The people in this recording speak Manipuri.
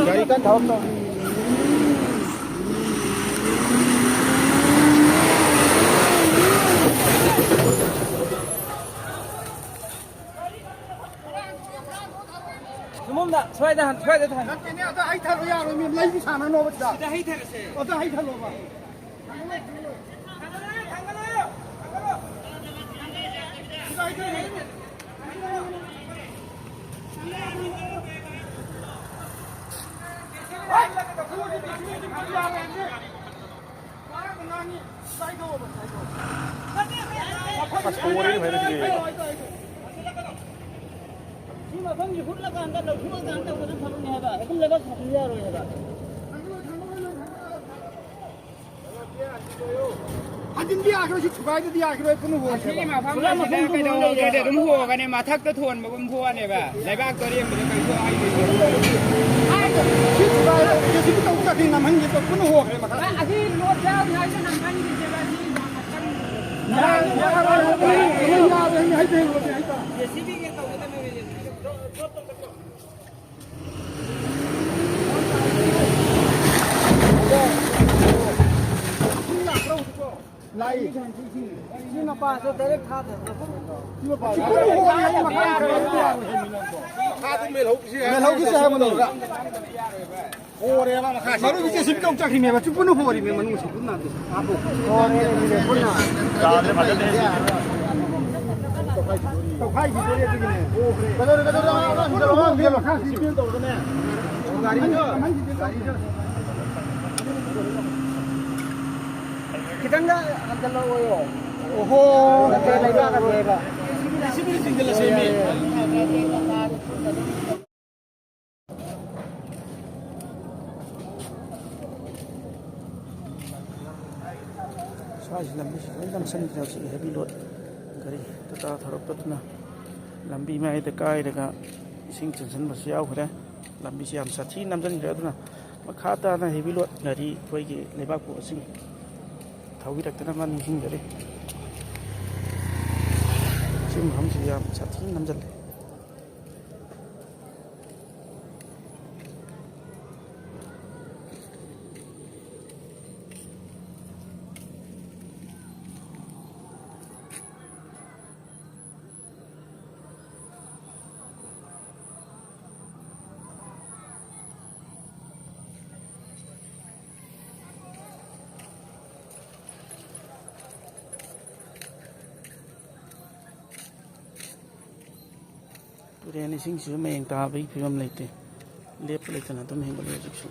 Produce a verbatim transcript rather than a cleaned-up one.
ꯒꯥꯔꯤ ꯀꯟꯅ ꯊꯧꯔꯛꯇꯧꯔꯤ꯫ ꯁꯨꯃꯝꯗ, ꯁ꯭ꯋꯥꯏꯗ ꯍꯥꯟ-, ꯁ꯭ꯋꯥꯏꯗ ꯊꯥꯡ-, ꯅꯠꯇꯦꯅꯦ, ꯑꯗ ꯍꯩꯊꯔꯣ ꯌꯥꯔꯣꯏ, ꯃꯤ ꯂꯩꯕꯤ ꯁꯥꯟꯅꯅꯣꯕ ꯁꯤꯗ꯫ ꯁꯤꯗ ꯍꯩꯊꯔꯁꯦ꯫ ꯑꯗ ꯍꯩꯊꯔꯣꯕ꯫ ꯑꯁ, ꯍꯣꯔꯦ ꯐꯖꯅ ꯁꯤꯗꯤ꯫ ꯁꯤ ꯃꯐꯝꯁꯤ ꯍꯨꯠꯂꯀꯥꯟꯗ, ꯂꯧꯊꯣꯛꯑꯀꯥꯟꯗ ꯇꯧꯕꯅ ꯐꯕꯅꯤ ꯍꯥꯏꯕ꯫ ꯑꯗꯨꯝ ꯂꯩꯕꯥꯛ ꯊꯥꯖꯤꯟ ꯌꯥꯔꯣꯏ ꯍꯥꯏꯕ꯫ ꯍꯟꯖꯤꯟꯕ ꯌꯥꯈꯤꯔꯣꯏ, ꯁꯤ ꯊꯨꯒꯥꯏꯗꯗꯤ ꯌꯥꯈꯤꯔꯣꯏ, ꯄꯨꯟꯅ ꯍꯣꯟꯁꯦꯕ꯫ ꯑꯁꯤꯒꯤ ꯃꯐꯝ ꯑꯁꯤꯗ ꯀꯩꯗꯧꯔꯒꯦ? ꯑꯗꯨꯝ ꯍꯣꯒꯅꯤ, ꯃꯊꯛꯇ ꯊꯣꯟꯕꯒꯨꯝ ꯊꯣꯛꯑꯅꯦꯕ꯫ ꯂꯩꯕꯥꯛꯇꯣ ꯑꯔꯦꯝꯕꯗ ꯀꯩꯁꯨ ꯍꯥꯏꯗꯣꯏꯅꯣ? ꯁꯤ ꯊꯨꯒꯥꯏꯔꯦ, ꯖꯦ ꯁꯤ ꯕꯤ ꯇꯧ ꯆꯠꯈꯤ, ꯅꯝꯍꯟꯒꯦ ꯇꯧ, ꯄꯨꯟꯅ ꯍꯣꯈ꯭ꯔꯦ ꯃꯊꯛ꯫ ꯑꯁꯤ ꯂꯣꯠ ꯌꯥꯎꯔꯤ ꯍꯥꯏꯁꯦ ꯅꯝꯍꯟꯈꯤꯁꯦꯕ, ꯁꯤ ꯌꯥꯝ ꯀꯟꯅ꯫ ꯌꯥꯔꯣꯏ, ꯌꯥꯔꯣꯏ, ꯌꯥꯔꯣꯏ, ꯌꯥꯔꯣꯏ, ꯍꯩꯇꯦ, ꯍꯩꯇꯦ, ꯍꯩꯇꯦ꯫ ꯖꯦ ꯁꯤ ꯕꯤꯒ ꯇꯧꯒꯗꯕꯅꯦ꯫ ꯂꯥꯛꯏ꯫ ꯁꯤ ꯃꯄꯥꯁꯦ ꯗꯥꯏꯔꯦꯛ ꯊꯥꯗꯕ꯫ ꯁꯤ ꯃꯄꯥꯁꯦ꯫ ꯃꯦꯜꯍꯧꯈꯤꯁꯦ ꯍꯥꯏꯕꯅꯤ꯫ ꯍꯣꯔꯦꯕ ꯃꯈꯥꯁꯦ꯫ ꯃꯔꯨꯞꯁꯦ ꯁꯤ ꯀꯧ ꯆꯠꯈꯤꯅꯦꯕ꯫ ꯆꯨꯞꯄꯅ ꯍꯣꯔꯤꯃꯦ ꯃꯅꯨꯡꯁꯦ ꯄꯨꯟꯅ꯫ ꯍꯣꯔꯦ ꯄꯨꯟꯅ꯫ ꯌꯥꯗ꯭ꯔꯦ ꯐꯖꯅ꯫ ꯇꯧꯈꯥꯏꯈꯤꯗꯣꯔꯦ ꯑꯗꯨꯒꯤꯅꯦ꯫ ꯀꯩꯗꯧꯔꯦ, ꯀꯩꯗꯧꯔꯦ? ꯃꯈꯥꯁꯤ ꯇꯧꯔꯒꯅꯦ꯫ ꯒꯥꯔꯤꯗꯣ꯫ ꯈꯤꯇꯪꯒ ꯍꯟꯖꯜꯂꯛꯑꯣꯌꯣ꯫ ꯑꯣꯍꯣ꯫ ꯅꯠꯇꯦ, ꯂꯩꯕꯥꯛ ꯅꯠꯇꯦꯕ꯫ ꯁꯤꯕꯨꯗꯤ ꯆꯤꯡꯁꯤꯜꯂꯁꯦꯃꯤ꯫ ꯁ꯭ꯋꯥꯏꯁꯤ ꯂꯝꯕꯤꯁꯤ ꯂꯣꯏ ꯅꯝꯁꯤꯟꯈ꯭ꯔꯦ ꯍꯧꯖꯤꯛ ꯍꯦꯚꯤ ꯂꯣꯗ ꯒꯥꯔꯤ ꯇꯥꯇꯥ ꯊꯧꯔꯛꯄꯗꯨꯅ꯫ ꯂꯝꯕꯤ ꯃꯌꯥꯏꯗ ꯀꯥꯏꯔꯒ ꯏꯁꯤꯡ ꯆꯦꯟꯁꯤꯟꯕꯁꯨ ꯌꯥꯎꯈ꯭ꯔꯦ꯫ ꯂꯝꯕꯤꯁꯤ ꯌꯥꯝ ꯁꯥꯊꯤꯅ ꯅꯝꯁꯤꯟꯈ꯭ꯔꯦ꯫ ꯑꯗꯨꯅ ꯃꯈꯥ ꯇꯥꯅ ꯍꯦꯚꯤ ꯂꯣꯗ ꯒꯥꯔꯤ ꯑꯩꯈꯣꯏꯒꯤ ꯂꯩꯕꯥꯛꯄꯣꯛ ꯑꯁꯤꯡ ꯊꯧꯕꯤꯔꯛꯇꯅꯕ ꯅꯤꯡꯁꯤꯡꯖꯔꯤ꯫ ꯁꯤ ꯃꯐꯝꯁꯤ ꯌꯥꯝ ꯁꯥꯊꯤꯅ ꯅꯝꯁꯤꯜꯂꯦ꯫ ꯇꯨꯔꯦꯟ ꯏꯁꯤꯡꯁꯤꯁꯨ ꯃꯌꯦꯡ ꯇꯥꯕꯒꯤ ꯐꯤꯕꯝ ꯂꯩꯇꯦ꯫ ꯂꯦꯞꯄ ꯂꯩꯇꯅ ꯑꯗꯨꯝ ꯍꯦꯟꯒꯠꯂꯦ ꯍꯧꯖꯤꯛꯁꯨ꯫